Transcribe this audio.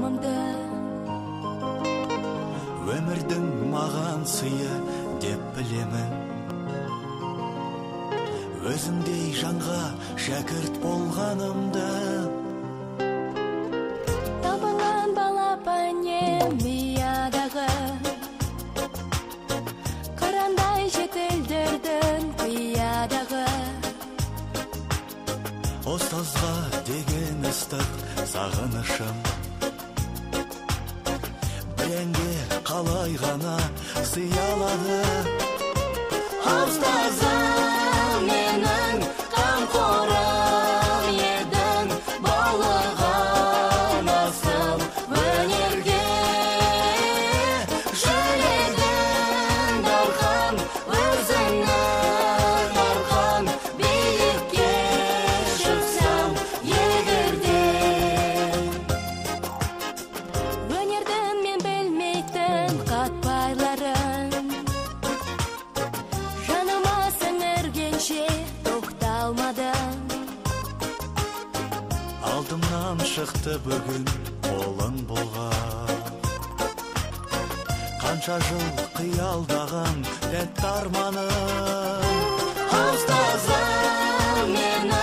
Қадамымды. Өмірдің маған сыйы деп білемін, өзіңдей жанға шәкірт болғанымды. Табылған балапан миядағы, қырандай жетілдірдің қиядағы. Ұстазға деген ыстық сағынышым бір әнге қалай ғана сыя алады. Ұстазым менің қамқорым едің, баулыған асыл өнерге. Жүрегің дархан, өзіңнің арқан, биікке шықсам егерде. Өнердің мен білмейтін қатпарларын жаныма сіңіргенше тоқталмадым. Алдымнан шықты бүгін қолын бұлғап, қанша жыл қиялдаған тәтті арманым. Ұстазым менің